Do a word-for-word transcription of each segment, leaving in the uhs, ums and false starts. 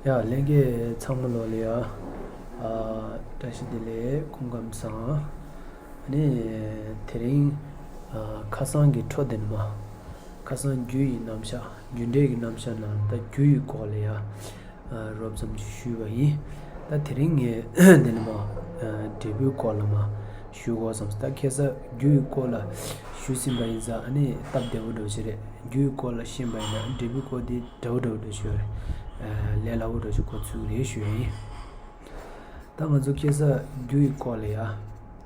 ཡ་ལྷན་རྒྱས་ཚང་མ་ལོ་ལ་ཡ། ཨ་བཀྲ་ཤིས་བདེ་ལེགས། སྐུ་ཁམས་བཟང་། ཨ་ནི་དེ་རིང་ཨ་ཁ་སང་གི་འཕྲོ་འདི་ནི་མ། ཁ་སང་རྒྱུ་ཡི་རྣམ་གཞག་རྒྱུ་འབྲས་ཀྱི་རྣམ་གཞག་ནང་ད་རྒྱུ་ཡི་སྐོར་ལ་ཡ། ཨ་རོབ་ཙམ་ཅིག་ཞུས་པ་ཡིན། ད་དེ་རིང་ངས་འདི་ནི་མ། ཨ་འབྲས་བུའི་སྐོར་ལ་མ་ཞུ་དགོས་བསམ། ད་ཁ་སང་རྒྱུ་ཡི་སྐོར་ལ་ཞུས་ཟིན་པ་ཡིན་ཙང་ཨ་ནི་སྟབས་བདེ་པོ་འདྲ་བོ་ཅིག་རེད། རྒྱུ་ཡི་སྐོར་ལ་ཤེས་པ་ཡིན་ན་འབྲས་བུའི་སྐོར་འདི་འདྲ་བོ་འདྲ་བོ་འདྲ་ཞུ་རེད། ལས་སླ་བོ་འདྲ་ཞིག་གོ་ཚུགས་རེད་ཞུ་ཡ་ཡིན། ད་ང་ཚོ་ཁ་སང་རྒྱུ་ཡི་སྐོར་ལ་ཡ་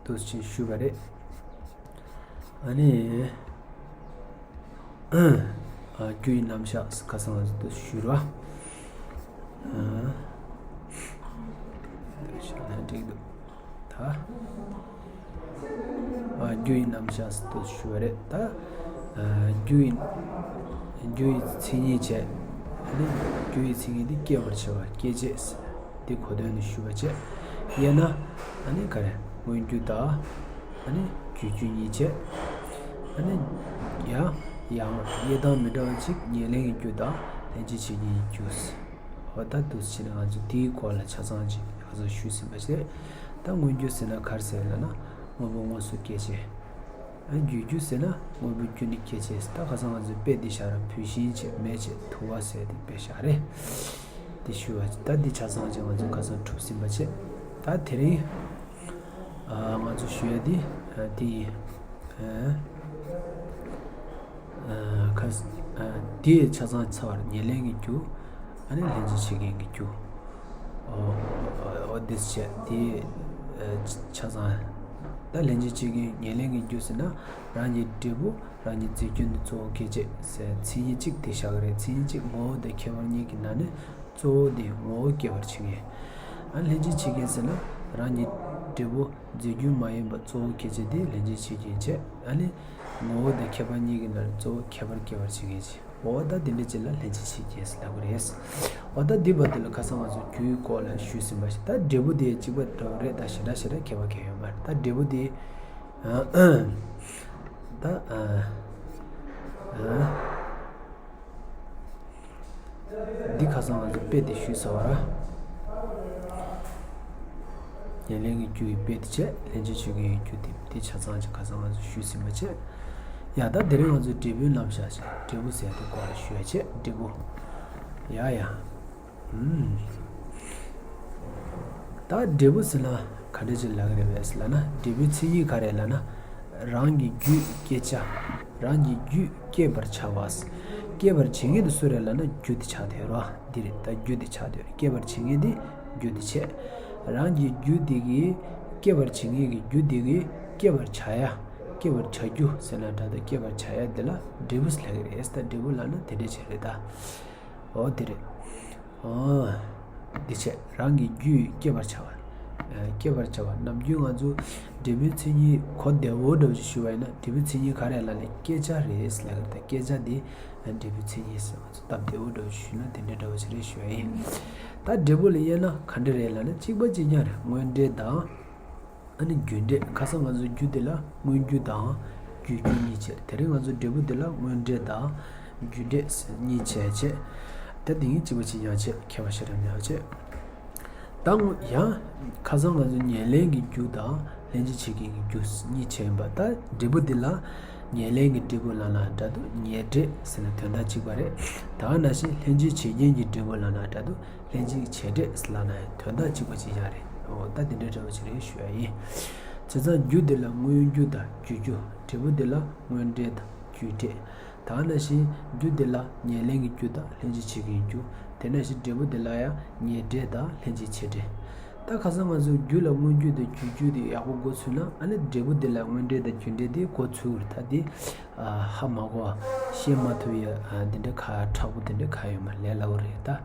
འདུག་ཅིག་ཞུས་པ་རེད། ཨ་ནི། ཨ་རྒྱུ་ཡི་རྣམ་གཞག་ཁ་སང་ང་ཚོ་འདུག་ཞུས་ར། ཨ་ཞུ་ན་འགྲིག་འདུག་ད། ཨ་རྒྱུ་ཡི་རྣམ་གཞག་ཏུ་ཞུ་བ་རེད་ད། ཨ་རྒྱུ་ཡི། རྒྱུ་ཡི་མཚན་ཉིད་བྱས། ཨ་ནི་རྒྱུ་ཡི་མཚན་ཉིད་དེ་སྐྱེད་པར་བྱ་བ་སྐྱེད་བྱེད། འདི་གོ་དོན་ནི་ཞུ་བ་བྱས། དབྱེ་ན། ཨ་ནི་ག་རེ་མངོན་རྒྱུ་དང་། ཨ་ནི་རྒྱུ་རྒྱུ་གཉིས་བྱས། ཨ་ནི་ཡང་ཡང་དབྱེ་སྟངས་མི་འདྲ་བ་ཅིག་ཉེར་ལེན་གྱི་རྒྱུ་དང་ལྷན་ཅིག་བྱེད་ཀྱི་རྒྱུ། འོ་ད་འདུག་སེ་བྱས་ནས་ང་ཚོ་དེའི་སྐོར་ལ་ཆ་ཚང་ཅིག་ཁ་སང་ཞུས་ཟིན་པ་བྱས། ད་མངོན་རྒྱུ་ཟེར་ན་ག་རེ་ཟེར་ལབ་ན་དངོས་པོ་དངོས་སུ་སྐྱེད་བྱེད། ཨ་རྒྱུ་རྒྱུ་ཟེར་ན་དངོས་པོའི་རྒྱུ་ནི་སྐྱེད་བྱེད། ད་ཁ་སང་ང་ཚོས་དཔེ་འདི་བཞག་ར། བུད་ཤིང་བྱས་མེ་བྱས་དུ་བ་ཟེར་དེ་དཔེ་བཞག་རེད། དེ་ཞུ་བ་ད་འདི་ཆ་ཚང་ཅིག་ང་ཚོ་ཁ་སང་གྲུབ་ཟིན་པ་བྱས། ད་དེ་རིང་ཨ་ང་ཚོ་ཞུ་ཡ་འདི་ཨ་འདི་ཡིན། ཨ། ཁ་དེའི་ཆ་ཚང་ཚར་བར་ཉེར་ལེན་གྱི་རྒྱུ། ཨ་ནི་ལྷན་ཅིག་བྱེད་མཁན་གྱི་རྒྱུ། འོ་འོ་འདི་བྱས་དེའི་ཆ་ཚང་། ད་ལྷན་ཅིག་བྱེད་མཁན་ཉེར་ལེན་གྱི་རྒྱུ་ཟེར་ན་རང་གི་འབྲས་བུ་རང་གི་རྫས་རྒྱུ་ནི་གཙོ་བོ་སྐྱེད་བྱེད་ཟེར་མཚན་ཉིད་གཅིག་དེ་བཞག་གི་རེད། མཚན་ཉིད་གཅིག་ངོ་བོ་དང་ཁྱད་པར་གཉིས་ཀྱི་ནང་ནས་གཙོ་བོ་དེ་ངོ་བོ་སྐྱེད་པར་བྱེད་མཁན། ཨ་ལྷན་ཅིག་བྱེད་མཁན་ཟེར་ན་རང་གི་འབྲས་བུ་རྫས་རྒྱུ་མ་ཡིན་པ་གཙོ་བོ་སྐྱེད་བྱེད་དེ་ལྷན་ཅིག་བྱེད་མཁན་བྱས། ཨ་ནི། ངོ་བོ་དང་ཁྱད་པར་གཉིས་ཀྱི་ནང་ནས་གཙོ་བོ་ཁྱད་པར་སྐྱེད་པར་བྱེད་མཁན་ཅིག་འོ་ད་དེ་འདྲ་ཅིག་ལ་ལྷན་ཅིག་བྱེད་ཅེས་ལབ་ཀྱི་རེད། འོ་ད་འདི་བར་དུ་ལ་ཁ་སང་ང་ཚོ་རྒྱུའི་སྐོར་ལ་ཞུས་ཟིན་པ་ཞིག་ད་འབྲས་བུ་དེ་གཅིག་པ་འདྲ་བོ་རེད། ད་ཞེ་དྲག་ཞེ་དྲག་ཁྱད་པར་གང་ཡོད་མ་རེད། ད་འབྲས་བུ་དེ་ཨ་ཨ་ད་ཨ་ཨ། འདི་ཁ་སང་ང་ཚོ་དཔེ་དེ་ཞུས་ཟེར་བ་ར། ཉེར་ལེན་གྱི་རྒྱུ་ཡི་དཔེ་དེ་བྱས། ལྷན་ཅིག་བྱེད་མཁན་གྱི་རྒྱུ་དེ་དེ་ཆ་ཚང་ཅིག་ཁ་སང་ང་ཚོ་ཞུས་ཟིན་པ་བྱས། ཡ་ད་དེ་རིང་ང་ཚོ་འབྲས་བུའི་རྣམ་གཞག་བྱས། འབྲས་བུ་ཟེར་དེ་སྐོར་ལ་ཞུ་ཡ་བྱས། འབྲས་བུ། ཡ་ཡ། ད་འབྲས་བུ་ཟེར་ན་ག་འདྲ་ཅིག་ལབ་ཀྱི་རེད་པས་ལབ་ན། འབྲས་བུའི་མཚན་ཉིད་ག་རེ་ལབ་ན། རང་གི་རྒྱུད་སྐྱེད་བྱ། རང་གི་རྒྱུད་སྐྱེད་པར་བྱ་བ། སྐྱེད་པར་བྱེད་མཁན་དེ་སུ་རེད་ལབ་ན་རྒྱུ་དེ་ཆགས་བསྡད་ཡོད་རེད་པ། འདི་རེད། ད་རྒྱུ་དེ་ཆགས་བསྡད་ཡོད་རེད། སྐྱེད་པར་བྱེད་མཁན་དེ་རྒྱུ་དེ་བྱས། རང་གི་རྒྱུད་དེ་གིས་སྐྱེད་པར་བྱེད་མཁན་གྱི་རྒྱུད་དེ་གིས་སྐྱེད་པར་བྱ་ཡ། སྐྱེད་པར་བྱ་རྒྱུ་ཟེར་ན་འདྲ། ད་སྐྱེད་པར་བྱ་ཡ་དེ་ལ་འབྲས་བུ་ཟེར་ལབ་ཀྱི་རེད། ད་འབྲས་བུ་ལབ་ན་དེ་འདྲ་ཅིག་རེད་ད། འོ་དེ་རེད། འོ། འདི་བྱས་རང་གི་རྒྱུད་སྐྱེད་པར་བྱ་བ། ཨ་སྐྱེད་པར་བྱ་བ། ནམ་རྒྱུན་ང་ཚོ་འབྲས་བུའི་མཚན་ཉིད་གོ་བདེ་བོ་འདྲ་བོ་ཞིག་ཞུ་བ་ཡིན་ན། འབྲས་བུའི་མཚན་ཉིད་ག་རེ་ལབ་ན་སྐྱེད་བྱ་རེད་ཟེར་ལབ་ཀྱི་རེད། ད་སྐྱེད་བྱ་འདི་འབྲས་བུའི་མཚན་ཉིད་ཟེར། ང་ཚོ་སྟབས་བདེ་བོ་འདྲ་བོ་ཞིག་ཞུས་ན་དེ་འདྲ་འདྲ་བོ་ཞིག་རེད་ཞུ་བ་ཡིན། ད་འབྲས་བུ་ལ་དབྱེ་ན་ག་འདྲ་རེད་ལབ་ན། གཅིག་པ་གཅིག་རྐྱང་རེད། དངོས་འབྲས་དང་། ཨ་ནི་རྒྱུ་འབྲས། ཁ་སང་ང་ཚོ་རྒྱུ་དེ་ལ་མངོན་རྒྱུ་དང་རྒྱུ་རྒྱུ་གཉིས་བྱས། དེ་རིང་ང་ཚོ་འབྲས་བུ་དེ་ལ་དངོས་འབྲས་དང་རྒྱུ་འབྲས་གཉིས་བྱས་བྱས། ད་དེ་གཉིས་གཅིག་པ་གཅིག་རྐྱང་བྱས། ཁྱད་པར་ཞེ་དྲག་མེད་པ་བྱས། ད་དངོས་ཡང་ཁ་སང་ང་ཚོ་ཉེར་ལེན་གྱི་རྒྱུ་དང་ལྷན་ཅིག་བྱེད་མཁན་གྱི་རྒྱུ་གཉིས་བྱས་ཡིན་པ། ད་འབྲས་བུ་འདི་ལ་ཉེར་ལེན་གྱི་འབྲས་བུ་ལབ་ན་འདྲ་འདུག་ཉེར་འབྲས་ཟེར་ན་དོན་དག་གཅིག་པ་རེད། ད་ག་ནང་བཞིན་ལྷན་ཅིག་བྱེད་རྐྱེན་གྱི་འབྲས་བུ་ལབ་ན་འདྲ་འདུག་ལྷན་ཅིག་བྱེད་འབྲས་ལབ་ན་ཡང་དོན་དག་གཅིག་པ་གཅིག་རྐྱང་རེད། འོ་ད་དེ་འདྲའི་འདྲ་བོ་ཅིག་རེད་ཞུ་ཡ་ཡིན། བྱས་ཙང་རྒྱུ་འདི་ལ་མངོན་རྒྱུ་དང་རྒྱུ་རྒྱུ། འབྲས་བུ་འདི་ལ་དངོས་འབྲས་དང་རྒྱུ་འབྲས། ད་ག་ནང་བཞིན་རྒྱུ་འདི་ལ་ཉེར་ལེན་གྱི་རྒྱུ་དང་ལྷན་ཅིག་བྱེད་མཁན་རྒྱུ། དེ་ནང་བཞིན་འབྲས་བུ་འདི་ལ་ཡང་ཉེར་འབྲས་དང་ལྷན་ཅིག་བྱེད་འབྲས། ད་ཁ་སང་ང་ཚོས་རྒྱུ་ལ་མངོན་རྒྱུ་དང་རྒྱུ་རྒྱུ་དེ་ཡག་པོ་གོ་ཚུལ་ན། ཨ་ནི་འབྲས་བུ་འདི་ལ་དངོས་འབྲས་དང་རྒྱུ་འབྲས་དེ་གོ་ཚུལ་རེད། ད་དེ་ཧ་མ་གོ་བ་ཤེས་མ་ཐུབ་ཡ་འདི་འདྲ་ག་དྲག་པོ་དེ་འདྲ་ག་ཡོད་མ་རེད། ལས་སླ་བོ་རེད་ད།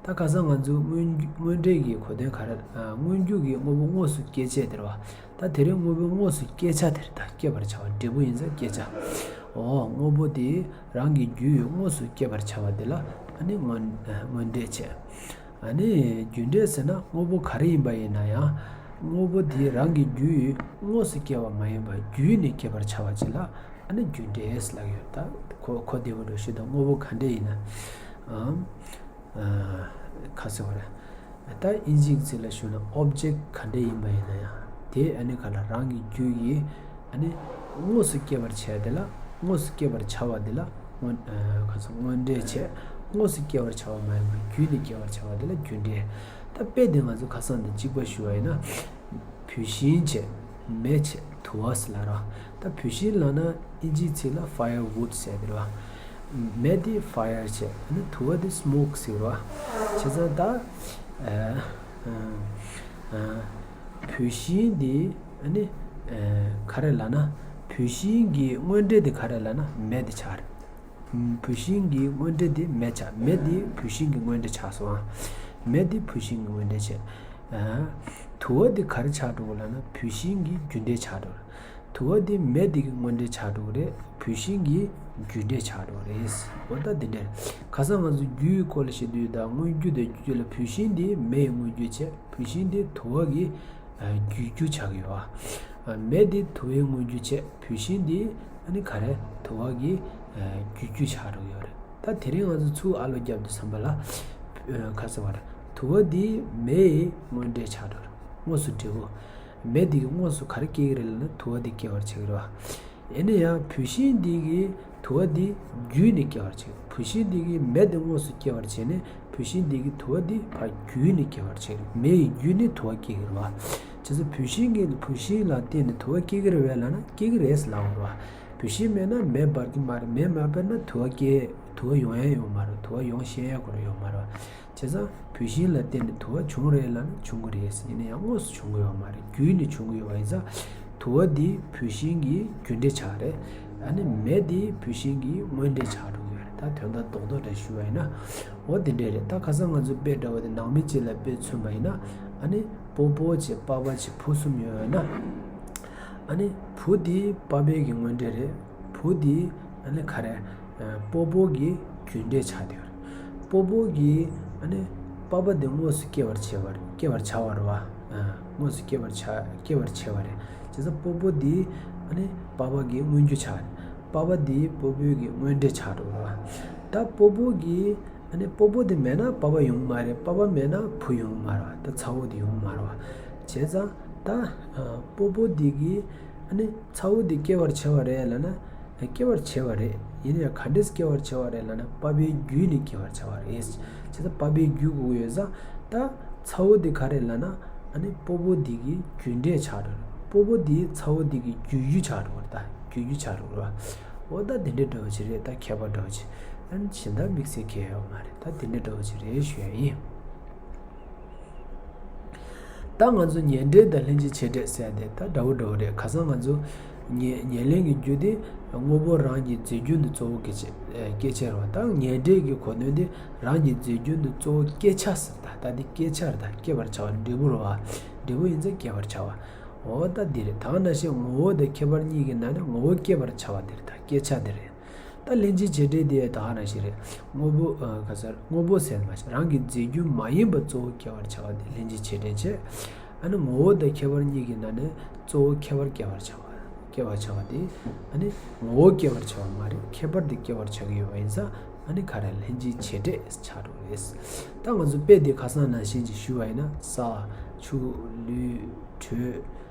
ད་ཁ་སང་ང་ཚོས་དངོས་དངོས་འབྲས་ཀྱི་གོ་དོན་ག་རེ། ཨ་མངོན་རྒྱུ་གི་དངོས་པོ་དངོས་སུ་སྐྱེད་བྱེད་དེ་རེད་པ། ད་དེ་རིང་དངོས་པོའི་དངོས་སུ་སྐྱེད་བྱ་དེ་རེད། ད་སྐྱེད་པར་བྱ་བ། འབྲས་བུ་ཡིན་ཙང་སྐྱེད་བྱ། འོ་དངོས་པོ་དེ་རང་གི་རྒྱུའི་དངོས་སུ་སྐྱེད་པར་བྱ་བ་དེ་ལ་ཨ་ནི་དངོས་དངོས་འབྲས་བྱས། ཨ་ནི་རྒྱུ་འབྲས་ཟེར་ན་དངོས་པོ་ག་རེ་ཡིན་པ་ཡིན་ན་ཡང་དངོས་པོ་དེ་རང་གི་རྒྱུའི་དངོས་སུ་སྐྱེ་བ་མ་ཡིན་པར་བརྒྱུད་ནས་སྐྱེད་པར་བྱ་བ་ཅིག་ལ་ཨ་ནི་རྒྱུ་འབྲས་ལབ་ཡོད། ད་གོ་གོ་བདེ་པོ་འགྲོ་ཞུ་དང་། དངོས་པོ་ག་འདྲས་ཡིན་ན། ཨམ། ཨ། ག་ཟེར་བ་རེད། ད་དབྱིན་ཇིའི་ཚིག་ལ་ཞུས་ན་ཨོབ་ཇེག་ག་འདྲ་ཡིན་པ་ཡིན་ན་ཡང་དེ་ཨ་ནི་ག་ལ་རང་གི་རྒྱུད་ཀྱིས་ཨ་ནི་དངོས་སུ་སྐྱེ་བར་བྱས་དེ་ལ་དངོས་སུ་སྐྱེ་བར་བྱ་བ་དེ་ལ་དངོས་ག་ཚོད་དངོས་འབྲེལ་བྱས། དངོས་སུ་སྐྱེ་བར་བྱ་བ་མ་ཡིན་པར་རྒྱུད་ནས་སྐྱེ་བར་བྱ་བ་དེ་ལ་རྒྱུ་འབྲས། ད་དཔེ་དེ་ང་ཚོ་ཁ་སང་དང་གཅིག་པ་ཞུ་བ་ཡིན་ན། བུད་ཤིང་བྱས། མེ་བྱས། དུ་བ་ཟེར་ལབ་རོ། ད་བུད་ཤིང་ལབ་ན་ཨིན་ཇིའི་ཚིག་ལ་ཕ་ཡར་ཝུད་ཟེར་དེ་རོ། མེ་དེ་ཕ་ཡར་བྱས། ཨ་ནི་དུ་བ་དེ་སི་མོག་ཟེར་རོ། བྱས་ཙང་ད། ཨ་ཨ་ཨ་བུད་ཤིང་དེ་ཨ་ནི་ཨ་ག་རེ་ལབ་ན། བུད་ཤིང་གི་དངོས་འབྲེལ་དེ་ག་རེ་ལབ་ན་མེ་དེ་ཆགས་རེད། བུད་ཤིང་གི་དངོས་འབྲེལ་དེ་མེ་ཆགས། མེ་དེ་བུད་ཤིང་གི་དངོས་འབྲེལ་ཆགས་སོང་ཨ། མེ་དེ་བུད་ཤིང་གི་དངོས་འབྲེལ་བྱས། ཨ། དུ་བ་དེ་ག་རེ་ཆགས་འགྲོ་གི་ལབ་ན་བུད་ཤིང་གི་རྒྱུ་འབྲས་ཆགས་འགྲོ་གི་རེད། དུ་བ་དེ་མེ་དེ་གི་དངོས་འབྲེལ་ཆགས་འགྲོ་གི་རེད། བུད་ཤིང་གི་རྒྱུ་འབྲས་ཆགས་འགྲོ་གི་རེད། འོ་ད་དེ་འདྲ་རེད། ཁ་སང་ང་ཚོ་རྒྱུའི་སྐོར་ལ་བཤད་དུས་ད་དངོས་རྒྱུ་དང་རྒྱུ་རྒྱུ་ལ་བུད་ཤིང་དེ་མེ་ཡི་དངོས་རྒྱུ་བྱས། བུད་ཤིང་དེ་དུ་བ་གི་རྒྱུ་རྒྱུ་ཆགས་ཀྱི་ཡོད་པ། མེ་དེ་དུ་བའི་དངོས་རྒྱུ་བྱས། བུད་ཤིང་དེ་ཨ་ནི་ག་རེ་དུ་བ་གི་རྒྱུ་རྒྱུ་ཆགས་འགྲོ་གི་ཡོད་རེད། ད་དེ་རིང་ང་ཚོ་ཚུར་ཨ་ལོ་བརྒྱབ་དུས་ཙམ་པ་ལ་ག་ཟེར་བ་རེད། དུ་བ་དེ་མེ་ཡི་དངོས་འབྲེལ་ཆགས་འགྲོ་རེད། དངོས་སུ་འབྲས་བུ། མེ་དེ་གི་དངོས་སུ་ག་རེ་སྐྱེ་གི་རེད་ལབ་ན་དུ་བ་དེ་སྐྱེ་བར་བྱེད་ཀྱི་རེད་པ། ཡིན་ན་ཡང་བུད་ཤིང་འདི་གིས་དུ་བ་འདི་བརྒྱུད་ནས་སྐྱེ་བར་བྱེད། བུད་ཤིང་འདི་གིས་མེ་དེ་དངོས་སུ་སྐྱེ་བར་བྱས་ནས་བུད་ཤིང་འདི་གིས་དུ་བ་འདི་ཕར་བརྒྱུད་ནས་སྐྱེ་བར་བྱེད། མེ་ཡིས་བརྒྱུད་ནས་དུ་བ་སྐྱེ་གི་རེད་པ། བྱས་ཙང་བུད་ཤིང་གིས་བུད་ཤིང་ལ་བརྟེན་ནས་དུ་བ་སྐྱེ་གི་རེད་པས་ལབ་ན་སྐྱེ་གི་རེད་ལབ་དགོས་རེད་པ། བུད་ཤིང་མེད་ན་མེ་འབར་གི་མ་རེད། མེ་མ་འབར་ན་དུ་བ་སྐྱེ་དུ་བ་ཡོང་ཡ་ཡོད་མ་རེད། དུ་བ་ཡོང་ཤེས་ཡ་ཁོ་རང་ཡོད་མ་རེད་པ། བྱས་ཙང་བུད་ཤིང་ལ་བརྟེན་ནས་དུ་བ་བྱུང་རེད་ལབ་ན་བྱུང་གི་རེད། ཡིན་ན་ཡང་དངོས་སུ་བྱུང་གི་ཡོད་མ་རེད། བརྒྱུད་ནས་བྱུང་གི་ཡོད་པ་ཡིན་ཙང་དུ་བ་འདི་བུད་ཤིང་གི་རྒྱུ་འབྲས་ཆགས་རེད། ཨ་ནི་མེ་འདི་བུད་ཤིང་གི་དངོས་འབྲས་ཆགས་འགྲོ་གི་ཡོད་རེད། ད་དོན་དག་རྡོག་རྡོག་འདྲ་ཞུ་བ་ཡིན་ན་འོ་དེ་འདྲས་རེད། ད་ཁ་སང་ང་ཚོ་དཔེ་འདྲ་བོ་དེ་ནང་མི་གཅིག་ལ་དཔེ་མཚོན་པ་ཡིན་ན་ཨ་ནི་སྤོ་བོ་བྱས་པ་ཕ་བྱས་བུ་གསུམ་ཡོད་ཡོད་ན་ཨ་ནི་བུ་འདི་པ་ཕའི་གི་དངོས་འབྲས་རེད། བུ་འདི་ཨ་ནི་ག་རེ། སྤོ་བོ་གི་རྒྱུ་འབྲས་ཆགས་བསྡད་ཡོད་རེད། སྤོ་བོ་གིས་ཨ་ནི་པ་ཕ་དེ་དངོས་སུ་སྐྱེ་བར་བྱེད་པ་རེད། སྐྱེ་བར་བྱ་བ་རེད་པ། དངོས་སུ་སྐྱེ་བར་བྱ་སྐྱེ་བར་བྱེད་པ་རེད། བྱས་ཙང་སྤོ་བོ་འདི་ཨ་ནི་པ་ཕ་གི་དངོས་རྒྱུ་ཆགས་རེད། པ་ཕ་འདི་སྤོ་བོའི་གི་དངོས་འབྲས་ཆགས་འགྲོ་རེད་པ། ད་སྤོ་བོ་གིས་ཨ་ནི་སྤོ་བོ་དེ་མེད་ན་པ་ཕ་ཡོང་གི་མ་རེད། པ་ཕ་མེད་ན་བུ་ཡོང་གི་མ་རེད་པ། ད་ཚ་བོ་དེ་ཡོང་གི་མ་རེད་པ། བྱས་ཙང་ད་སྤོ་བོ་འདི་གིས་ཨ་ནི་ཚ་བོ་འདི་སྐྱེ་བར་བྱེད་པ་རེད་ལབ་ན། སྐྱེ་བར་བྱེད་པ་རེད། ཡིན་ཡང་ག་འདྲས་སྐྱེ་བར་བྱེད་པ་རེད་ལབ་ན་པ་ཕའི་རྒྱུད་ནས་སྐྱེ་བར་བྱེད་པ་རེད། བྱས་ཙང་པ་ཕའི་རྒྱུད་དགོས་ཀྱི་ཡོད་ཙང་ད་ཚ་བོ་འདི་ག་རེ་ལབ་ན་ཨ་ནི་སྤོ་བོ་འདི་གི་རྒྱུ་འབྲས་ཆགས་འགྲོ་རེད། སྤོ་བོ་འདི་ཚ་བོ་འདི་གི་རྒྱུ་རྒྱུ་ཆགས་འགྲོ་རེད། ད་རྒྱུ་རྒྱུ་ཆགས་འགྲོ་རེད། འོ་ད་འདི་འདྲས་འདྲ་བོ་ཅིག་རེད། ད་ཁྱད་པར་འདྲ་བོ་ཅིག་ཨ་ནི་གཞན་དག་དམིགས་བསལ་གང་ཡང་ཡོད་མ་རེད། ད་འདི་འདྲས་འདྲ་བོ་ཅིག་རེད་ཞུ་ཡ་ཡིན། ད་ང་ཚོ་ཉེ་འབྲེལ་དང་ལྷན་ཅིག་བྱེད་འབྲེལ་ཟེར་ཡ་དེ་ད་འདྲ་བོ་འདྲ་བོ་རེད། ཁ་སང་ང་ཚོ་ཉེ་ཉེར་ལེན་གྱི་རྒྱུ་དེ་དངོས་པོ་རང་གི་རྫས་རྒྱུན་དུ་གཙོ་བོ་སྐྱེ་བྱེད་སྐྱེ་བྱེད་རེད་པ། ད་ཉེ་འབྲེལ་གྱི་གོ་དོན་དེ་རང་གི་རྫས་རྒྱུན་དུ་གཙོ་བོ་སྐྱེ་བྱ་ཟེར། ད་ད་དེ་སྐྱེ་བྱ་རེད། ད་སྐྱེ་བར་བྱ་བ་འབྲས་བུ་རེད་པ། འབྲས་བུ་ཡིན་ཙང་སྐྱེ་བར་བྱ་བ། འོ་ད་འདི་རེད། ད་ག་ནང་བཞིན་ངོ་བོ་དང་ཁྱད་པར་གཉིས་ཀྱི་ནང་ནས་ངོ་བོ་སྐྱེ་བར་བྱ་བ་འདི་རེད། ད་སྐྱེ་བྱ་འདི་རེད། ད་ལྷན་ཅིག་བྱེད་འབྲེལ་དེ་ད་ག་ནང་བཞིན་རེད། དངོས་པོ་ཨ་ག་ཟེར་དངོས་པོ་ཟེར་མ་ཤེས། རང་གི་རྫས་རྒྱུན་མ་ཡིན་པ་གཙོ་བོ་སྐྱེ་བར་བྱ་བ་དེ་ལྷན་ཅིག་བྱེད་འབྲེལ་བྱས། ཨ་ནི་ངོ་བོ་དང་ཁྱད་པར་གཉིས་ཀྱི་ནང་ནས་གཙོ་བོ་ཁྱད་པར་སྐྱེ་བར་བྱ་བ་སྐྱེ་བར་བྱ་བ་དེ་ཨ་ནི་ངོ་བོ་སྐྱེ་བར་བྱ་བ་མ་རེད། ཁྱད་པར་དེ་སྐྱེ་བར་བྱ་གི་ཡོད་པ་ཡིན་ཙང་ཨ་ནི་ག་རེ་ལྷན་ཅིག་བྱེད་འབྲེལ་ཆགས་འགྲོ་གི་རེད། ད་ང་ཚོ་དཔེ་དེ་ཁ་སང་ནང་བཞིན་ཅིག་ཞུས་པ་ཡིན་ན་ས་ཆུ་ལུད་དྲོད།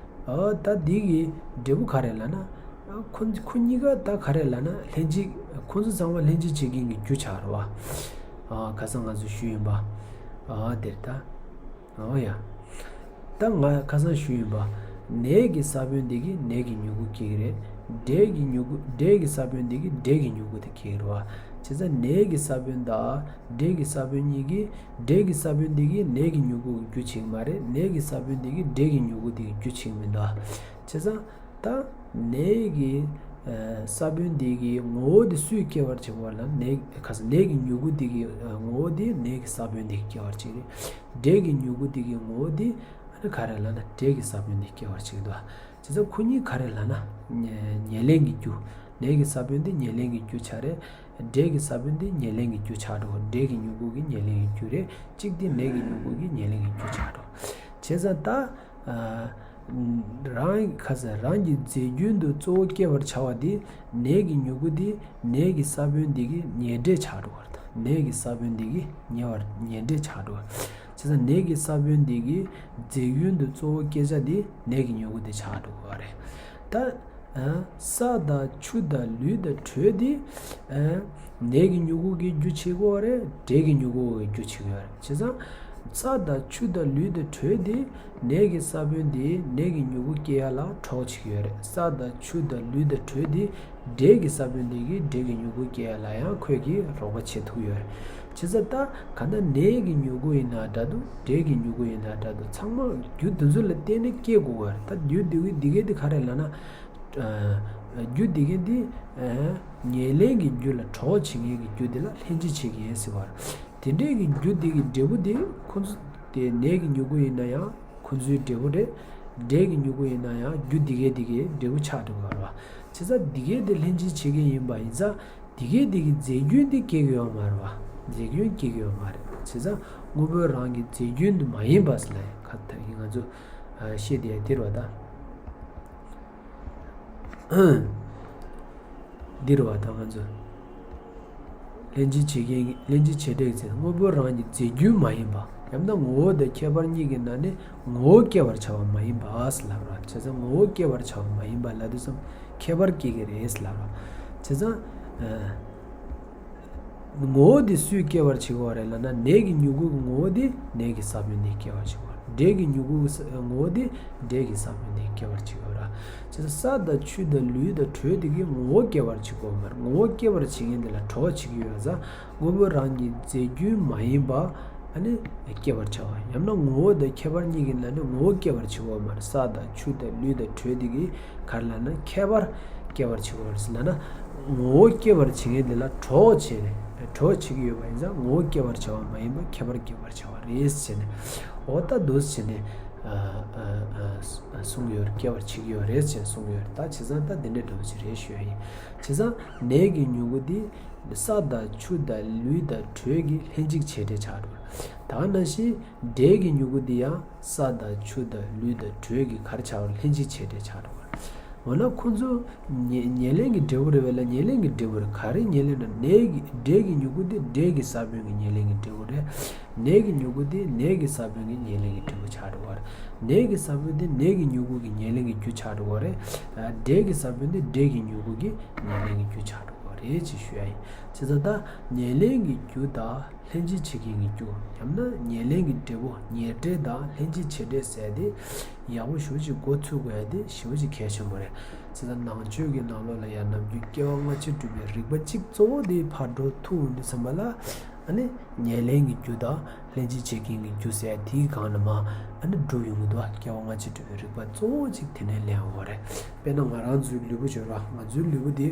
ཨ་ད་འདི་གི་འབྲས་བུ་ག་རེ་ལབ་ན། ཨ་ཁོ་ཁོ་གཉིས་ཀ་ད་ག་རེ་ལབ་ན་ལྷན་ཅིག་ཁོ་ཚོ་ཚང་མ་ལྷན་ཅིག་བྱེད་མཁན་གྱི་རྒྱུ་ཆགས་རེད་པ། ཨ་ཁ་སང་ང་ཚོ་ཞུས་ཡིན་པ། ཨ་དེར་ད། ཨོ་ཡ། ད་ང་ཁ་སང་ཞུས་ཡིན་པ། ནས་ཀྱི་ས་བོན་འདི་གིས་ནས་ཀྱི་མྱུ་གུ་སྐྱེ་གི་རེད། འབྲས་ཀྱི་མྱུ་གུ་འབྲས་ཀྱི་ས་བོན་འདི་གིས་འབྲས་ཀྱི་མྱུ་གུ་དེ་སྐྱེ་གི་རེད་པ། བྱས་ཙང་ནས་ཀྱི་ས་བོན་དང་འབྲས་ཀྱི་ས་བོན་གཉིས་ཀྱིས། འབྲས་ཀྱི་ས་བོན་འདི་གིས་ནས་ཀྱི་མྱུ་གུ་གི་རྒྱུ་བྱེད་ཀྱི་མ་རེད། ནས་ཀྱི་ས་བོན་འདི་གིས་འབྲས་ཀྱི་མྱུ་གུ་འདི་གི་རྒྱུ་བྱེད་ཀྱི་མི་འདུག་བྱས་ཙང་ད་ནས་ཀྱི་ས་བོན་འདི་གི་ངོ་བོ་འདི་སུས་སྐྱེ་བར་བྱེད་པ་ལ་ནས་ཁ་ས་ནས་ཀྱི་མྱུ་གུ་འདི་གི་ངོ་བོ་འདི་ནས་ཀྱི་ས་བོན་འདི་གིས་སྐྱེ་བར་བྱེད་ཀྱི་རེད། འབྲས་ཀྱི་མྱུ་གུ་འདི་གི་ངོ་བོ་འདི་ཨ་ནི་ག་རེ་ལབ་ན་འབྲས་ཀྱི་ས་བོན་འདི་སྐྱེ་བར་བྱེད་ཀྱི་འདུག་བྱས་ཙང་ཁོ་གཉིས་ག་རེ་ལབ་ན། ཉེར་ལེན་གྱི་རྒྱུ། ནས་ཀྱི་ས་བོན་འདི་ཉེར་ལེན་གྱི་རྒྱུ་ཆགས་རེད། འབྲས་ཀྱི་ས་བོན་འདི་ཉེར་ལེན་གྱི་རྒྱུ་ཆགས་འགྲོ། འབྲས་ཀྱི་མྱུ་གུ་གི་ཉེར་ལེན་གྱི་རྒྱུ་རེད། གཅིག་འདི་ནས་ཀྱི་མྱུ་གུ་གི་ཉེར་ལེན་གྱི་རྒྱུ་ཆགས་འགྲོ། བྱས་ཙང་ད། ཨ་རང་ཁ་ས་རང་གི་རྫས་རྒྱུན་དུ་གཙོ་བོ་སྐྱེ་བར་བྱ་བ་འདི་ནས་ཀྱི་མྱུ་གུ་འདི་ནས་ཀྱི་ས་བོན་འདི་གི་ཉེར་འབྲས་ཆགས་འགྲོ་བར་དང་ ནད་ཀྱི་ས་བོན་འདི་གིས་ཉེ་བར་ཉེ་འབྲེལ་ཆགས་འགྲོ། བྱས་ཙང་ནད་ཀྱི་ས་བོན་འདི་གི་རྫས་རྒྱུན་དུ་གཙོ་བོ་བསྐྱེད་བྱ་འདི་ནད་ཀྱི་མྱུ་གུ་འདི་ཆགས་འགྲོ་གི་རེད། ད་ཨ་ས་དང་ཆུ་དང་ལུད་དང་དྲོད་འདི་ཨ་ནད་ཀྱི་མྱུ་གུ་གི་རྒྱུ་བྱེད་ཀྱི་ཡོད་རེད། འབྲས་ཀྱི་མྱུ་གུ་གི་རྒྱུ་བྱེད་ཀྱི་ཡོད་རེད། བྱས་ཙང་ས་དང་ཆུ་དང་ལུད་དང་དྲོད་འདི་ནད་ཀྱི་ས་བོན་འདི་ནད་ཀྱི་མྱུ་གུ་སྐྱེ་ཡ་ལ་གྲོགས་བྱེད་ཀྱི་ཡོད་རེད། ས་དང་ཆུ་དང་ལུད་དང་དྲོད་འདི་འབྲས་ཀྱི་ས་བོན་འདི་གིས་འབྲས་ཀྱི་མྱུ་གུ་སྐྱེ་ཡ་ལ་ཡང་ཁོས་ཀྱིས་རོགས་པ་བྱེད་ཐུབ་ཡོད་རེད། བྱས་ཙང་ད་ག་ད་ནད་ཀྱི་མྱུ་གུ་ཡིན་ན་འདྲ་འདུག་འབྲས་ཀྱི་མྱུ་གུ་ཡིན་ན་འདྲ་འདུག་ཚང་མ་རྒྱུ་འདི་ཚོ་ལ་བརྟེན་ནས་སྐྱེ་དགོས་པ་རེད། ད་རྒྱུ་འདི་གི་འདི་གའི་འདི་ག་རེ་ལབ་ན། ཨ་རྒྱུ་འདི་གའི་འདི་ཨ་ཉེར་ལེན་གྱི་རྒྱུ་ལ་གྲོགས་བྱེད་མཁན་གྱི་རྒྱུ་འདི་ལ་ལྷན་ཅིག་བྱེད་ཀྱི་ཡིན་ཟེར་བ་རེད། དེ་འདྲའི་གི་རྒྱུ་འདི་གི་འབྲས་བུ་འདི་ཁོ་ཚོ་དེ་ནད་ཀྱི་མྱུ་གུ་ཡིན་ན་ཡང་ཁོ་ཚོའི་འབྲས་བུ་རེད། འབྲས་ཀྱི་མྱུ་གུ་ཡིན་ན་ཡང་རྒྱུ་འདི་གའི་འདི་གའི་འབྲས་བུ་ཆགས་འགྲོ་གི་རེད་བ། བྱས་ཙང་འདི་གའི་འདི་ལྷན་ཅིག་བྱེད་ཀྱི་ཡིན་པ་ཡིན་ཙང་འདི་གའི་འདི་གི་རྫས་རྒྱུན་འདི་སྐྱེ་གི་ཡོད་མ་རེད་བ། རྫས་རྒྱུན་སྐྱེ་གི་ཡོད་མ་རེད། བྱས་ཙང་དངོས་པོའི་རང་གི་རྫས་རྒྱུན་དུ་མ་ཡིན་པ་ཟེར་ལ་ཡང་ཁ་ད་ཡིན་ང་ཚོ་ཨ་བཤད་དེ་ཡ་དེ་རེད་བ་ད། འདི་རུ་བ་དང་ང་ཚོ། ལྷན་ཅིག་བྱེད་མཁན་གྱི་ལྷན་ཅིག་བྱེད་འབྲས་ཀྱི་ཚེ་དངོས་པོ་རང་གི་རྫས་རྒྱུན་མ་ཡིན་པ། ཡང་ན་ངོ་བོ་དང་ཁྱད་པར་གཉིས་ཀྱི་ནང་ནས་ངོ་བོ་སྐྱེ་བར་བྱ་བ་མ་ཡིན་པ་ལབ་ར། བྱས་ཙང་ངོ་བོ་སྐྱེ་བར་བྱ་བ་མ་ཡིན་པ་ལབ་དུས་ཙམ་ཁྱད་པར་སྐྱེ་གི་རེད་ལབ་ར། བྱས་ཙང་། ངོ་བོ་དེ་སུས་སྐྱེ་བར་བྱེད་ཀྱི་ཡོད་རེད་ལབ་ན་ནད་ཀྱི་མྱུ་གུ་གི་ངོ་བོ་དེ་ནད་ཀྱི་ས་བོན་དེས་སྐྱེ་བར་བྱེད་ཀྱི་ཡོད་རེད། འབྲས་ཀྱི་མྱུ་གུ་གི་ས་ངོ་བོ་དེ་འབྲས་ཀྱི་ས་བོན་དེས་སྐྱེ་བར་བྱེད་ཀྱི་ཡོད་རེད། བྱས་ཙང་ས་དང་ཆུ་དང་ལུད་དང་དྲོད་དེ་གིས་ངོ་བོ་སྐྱེ་བར་བྱེད་ཀྱི་ཡོད་མ་རེད། ངོ་བོ་སྐྱེ་བར་བྱེད་མཁན་དེ་ལ་གྲོགས་བྱེད་ཀྱི་ཡོད་ཙང་དངོས་པོ་རང་གི་རྫས་རྒྱུན་མ་ཡིན་པ་ཨ་ནི་སྐྱེ་བར་བྱ་བ། ཡང་ན་ངོ་བོ་དང་ཁྱད་པར་གཉིས་ཀྱི་ནང་ནས་ངོ་བོ་སྐྱེ་བར་བྱེད་ཀྱི་ཡོད་མ་རེད། ས་དང་ཆུ་དང་ལུད་དང་དྲོད་དེ་གིས་ག་རེ་ལབ་ན་ཁྱད་པར་སྐྱེ་བར་བྱེད་ཀྱི་ཡོད་རེད་ཟེར་ལབ་ན། ངོ་བོ་སྐྱེ་བར་བྱེད་མཁན་དེ་ལ་གྲོགས་བྱེད་རེད། གྲོགས་བྱེད་ཀྱི་ཡོད་པ་ཡིན་ཙང་ངོ་བོ་སྐྱེ་བར་བྱ་བ་མ་ཡིན་པར་ཁྱད་པར་སྐྱེ་བར་བྱ་བ་རེད་ཟེར་ནས། འོ་ད་འདུག་ཟེར་ནས་ཨ་ཨ་ཨ་གསུང་གི་ཡོད་རེད། སྐྱེ་བར་བྱེད་ཀྱི་ཡོད་རེད་ཟེར་ནས་གསུང་གི་ཡོད་རེད། ད་བྱས་ཙང་ད་འདི་འདྲའི་འགྲོ་ཞིག་རེད་ཞུ་ཡ་ཡིན། བྱས་ཙང་ནད་ཀྱི་མྱུ་གུ་འདི་ས་དང་ཆུ་དང་ལུད་དང་དྲོད་ཀྱི་ལྷན་ཅིག་བྱེད་འབྲས་ཆགས་འགྲོ། ད་ནང་བཞིན་འབྲས་ཀྱི་མྱུ་གུ་འདི་ཡང་ས་དང་ཆུ་དང་ལུད་དང་དྲོད་ཀྱི་གར་ཆགས་པ་ལྷན་ཅིག་བྱེད་འབྲས་ཆགས་འགྲོ་བ། འོ་ན་ཁོ་ཚོ་ཉེ་ཉེར་ལེན་གྱི་འབྲས་བུ་རེད་བས་ལ། ཉེར་ལེན་གྱི་འབྲས་བུ་རེད། ག་རེ་ཉེར་ལེན་ན་ནད་ཀྱི་འབྲས་ཀྱི་མྱུ་གུ་འདི་འབྲས་ཀྱི་ས་བོན་གྱི་ཉེར་ལེན་གྱི་འབྲས་བུ་རེད། ནད་ཀྱི་མྱུ་གུ་འདི་ནད་ཀྱི་ས་བོན་གྱི་ཉེར་ལེན་གྱི་འབྲས་བུ་ཆགས་འགྲོ་བ་རེད། ནད་ཀྱི་ས་བོན་འདི་ནད་ཀྱི་མྱུ་གུ་གི་ཉེར་ལེན་གྱི་རྒྱུ་ཆགས་འགྲོ་བ་རེད། འབྲས་ཀྱི་ས་བོན་འདི་འབྲས་ཀྱི་མྱུ་གུ་གི་ཉེར་ལེན་གྱི་རྒྱུ་ཆགས་འགྲོ་བ་རེད་ཅེས་ཞུ་ཡ་ཡིན། བྱས་ཙང་ད་ཉེར་ལེན་གྱི་རྒྱུ་དང་། ལྷན་ཅིག་བྱེད་མཁན་གྱི་རྒྱུ། ཡང་ན་ཉེར་ལེན་གྱི་འབྲས་བུ། ཉེར་འབྲས་དང་ལྷན་ཅིག་བྱེད་འབྲས་ཟེར་ཏེ། ཡག་པོ་ཞེ་པོ་ཅིག་མགོ་ཚོད་དགོས་ཡ་དེ་ཞེ་པོ་ཅིག་གལ་ཆེན་པོ་རེད། བྱས་ཙང་ནང་ཆོས་ཀྱི་ནང་ལོགས་ལ་ཡང་ནམ་རྒྱུན་སྐྱེ་བ་སྔ་ཕྱི་སྒྲུབ་པའི་རིགས་པ་གཅིག་གཙོ་བོ་དེ་ཕར་འགྲོ་ཐུབ་འོང་དུས་ཙམ་པ་ལ། ཨ་ནི་ཉེར་ལེན་གྱི་རྒྱུ་དང་ལྷན་ཅིག་བྱེད་མཁན་གྱི་རྒྱུ་ཟེར་ཡ་དེའི་སྒང་ནས་མར་ཨ་ནི་སྒྲུབ་ཡོང་གི་འདུག་སྐྱེ་བ་སྔ་ཕྱི་སྒྲུབ་པའི་རིགས་པ་གཙོ་བོ་གཅིག་དེ་ནས་ལེན་དགོས་རེད། དཔེར་ན་ང་རང་ཚོའི་ལུས་པོ་བྱས་རོགས། ང་ཚོའི་ལུས་པོ་དེ།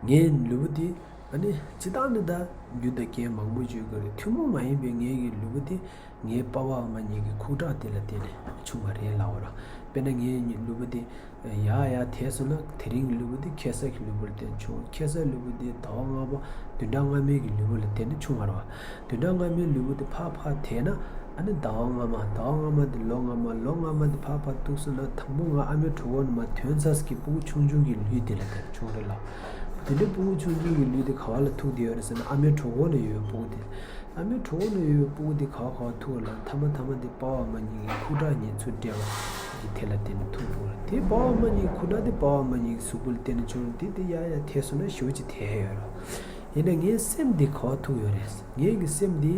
ངའི་ལུས་པོ་དེ། ཨ་ནི་སྤྱིར་བཏང་ནི་ད་རྒྱུ་དང་རྐྱེན་མང་པོ་བརྗོད་དགོས་རེད། ཐུན་མོང་མ་ཡིན་པའི་ངའི་གི་ལུས་པོ་དེ་ངའི་པ་ཕ་ཨ་མ་གཉིས་ཀྱི་ཁུག་དྲག་དེ་ལ་བརྟེན་ནས་བྱུང་བ་རེད་ལབ་པ་རེད། དཔེར་ན་ངའི་ལུས་པོ་དེ་ཡར་ཡར་དེད་སོང་ན་དེ་རིང་གི་ལུས་པོ་དེ་ཁ་སང་གི་ལུས་པོ་ལ་བརྟེན་ནས་བྱུང་། ཁ་སང་ལུས་པོ་དེ་ཟླ་བ་སྔ་མ་བདུན་ཕྲག་སྔ་མའི་གི་ལུས་པོ་ལ་བརྟེན་ནས་བྱུང་བ་རེད་བ། བདུན་ཕྲག་སྔ་མའི་ལུས་པོ་དེ་ཕར་ཕར་དེད་ན། ཨ་ནི་ཟླ་བ་སྔ་མ། ཟླ་བ་སྔ་མ་དེ་ལོ་སྔ་མ། ལོ་སྔ་མ་དེ་ཕར་ཕར་ཐུག་སོང་ན་དང་པོ་ང་ཨ་མའི་གྲོད་ཁོག་ནས་མར་ཐོན་ཚར་གི་སྤུ་གུ་ཆུང་ཆུང་གི་ལུས་དེ་ལ་དེ་བྱུང་རེད་ལ། དེ་འདྲའི་སྤུ་གུ་ཆུང་ཆུང་གི་ལུས་དེ་ག་བ་ལ་ཐུག་བསྡད་ཡོད་རེད་ཟེར་ན་ཨ་མའི་གྲོད་ཁོག་ནས་ཡོད་པའི་སྤུ་གུ་དེ། ཨ་མའི་གྲོད་ཁོག་ནས་ཡོད་པའི་སྤུ་གུ་དེ་ག་བ་ག་བ་ཐུག་ལ་མཐའ་མ་མཐའ་མ་དེ་པ་ཕ་ཨ་མ་གཉིས་ཀྱི་ཁུག་དྲག་གཉིས་ཚུར་འབྲེལ་བ་གི་དེ་ལ་བརྟེན་ནས་ཐུག་འགྲོ་རེད། དེ་པ་ཕ་ཨ་མ་གཉིས་ཀྱི་ཁུག་དྲག་དེ་པ་ཕ་ཨ་མ་གཉིས་ཀྱི་གཟུགས་པོ་ལ་བརྟེན་ནས་བྱུང་རེད། དེ་དེ་ཡར་ཡར་དེད་སོང་ན་ཞེ་པོ་ཅིག་དེད་ཡོད་རེད། ཡིན་ན་ངའི་སེམས་འདི་ག་བ་ཐུག་ཡོད་རེད། ངའི་གི་སེམས་འདི།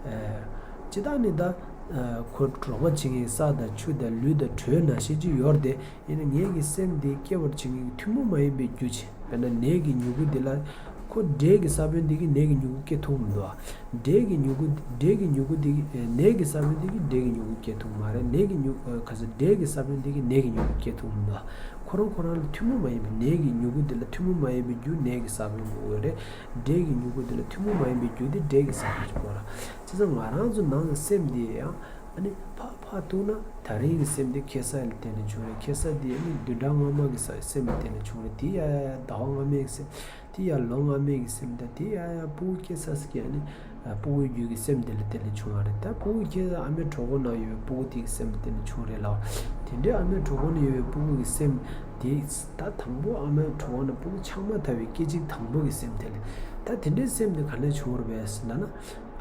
ཨ། སྤྱིར་བཏང་ནི་ད། ཨ། ཁོ་རོགས་པ་བྱེད་མཁན་ས་དང་ཆུ་དང་ལུད་དང་དྲོད་ནང་བཞིན་ཅིག་ཡོད་རེད་དེ། ཡིན་ན་ངའི་གི་སེམས་འདི་སྐྱེ་བར་བྱེད་མཁན་གྱི་ཐུན་མོང་མ་ཡིན་པའི་རྒྱུ་ཅིག་དཔེར་ན་ནད་ཀྱི་མྱུ་གུ་འདི་ལ། ཁོ་འབྲས་ཀྱི་ས་བོན་འདི་གིས་ནད་ཀྱི་མྱུ་གུ་སྐྱེ་ཐུབ་མི་འདུག་ཨ། འབྲས་ཀྱི་མྱུ་གུ། འབྲས་ཀྱི་མྱུ་གུ་འདི་གིས། ཨ། ནད་ཀྱི་ས་བོན་འདི་གིས་འབྲས་ཀྱི་མྱུ་གུ་སྐྱེ་ཐུབ་མ་རེད། ནད་ཀྱི་མྱུ། ཨ། ག་ཚོད། འབྲས་ཀྱི་ས་བོན་འདི་གིས་ནད་ཀྱི་མྱུ་གུ་སྐྱེ་ཐུབ་མི་འདུག་ཨ། ཁོ་རང་ཁོ་རང་ལ་ཐུན་མོང་མ་ཡིན་པའི། ནད་ཀྱི་མྱུ་གུ་འདི་ལ་ཐུན་མོང་མ་ཡིན་པའི་རྒྱུ་ནད་ཀྱི་ས་བོན་དགོས་ཀྱི་རེད། འབྲས་ཀྱི་མྱུ་གུ་འདི་ལ་ཐུན་མོང་མ་ཡིན་པའི་རྒྱུ་དེ་འབྲས་ཀྱི་ས་བོན་དགོས་ར། བྱས་ཙང་ང་རང་ཚོ་ནང་གི་སེམས་འདི་ཡང་ཨ་ནི་ཕར་ཕར་ཐུག་ན་ད་རིང་གི་སེམས་འདི་ཁ་སང་ལ་བརྟེན་ནས་བྱུང་རེད། ཁ་སང་འདི་ཨ་ནི་བདུན་ཕྲག་སྔོན་མ་གི་ས་སེམས་ལ་བརྟེན་ནས་བྱུང་རེད། དེ་ཡ་ཡ་ཟླ་བ་སྔ་མའི་གི་སེམས། དེ་ཡ་ལོ་སྔ་མའི་གི་སེམས། ད་དེ་ཡ་ཡ་སྤུ་གུ་སྐྱེས་ཚར་ཟེར་གི་ཨ་ནི། ཨ། སྤུ་གུའི་རྒྱུད་ཀྱི་སེམས་དེ་ལ་བརྟེན་ནས་བྱུང་བ་རེད། ད་སྤུ་གུ་སྐྱེས་ཚར་ཨ་མའི་གྲོད་ཁོག་ནང་ཡོད་པའི་སྤུ་གུ་དེ་གི་སེམས་ལ་བརྟེན་ནས་བྱུང་རེད་ལ། དེ་འདྲའི་ཨ་མའི་གྲོད་ཁོག་ནང་ཡོད་པའི་སྤུ་གུ་གི་སེམས་དེ། ད་དང་པོ་ཨ་མའི་གྲོད་ཁོག་ནས་སྤུ་གུ་ཆགས་མ་ཐག་པའི་སྐད་ཅིག་དང་པོ་གི་སེམས་དེ་ལ། ད་ ད་དེ་འདྲའི་སེམས་དེ་ག་ནས་བྱུང་བ་རེད་ཟེར་ལབ་ན།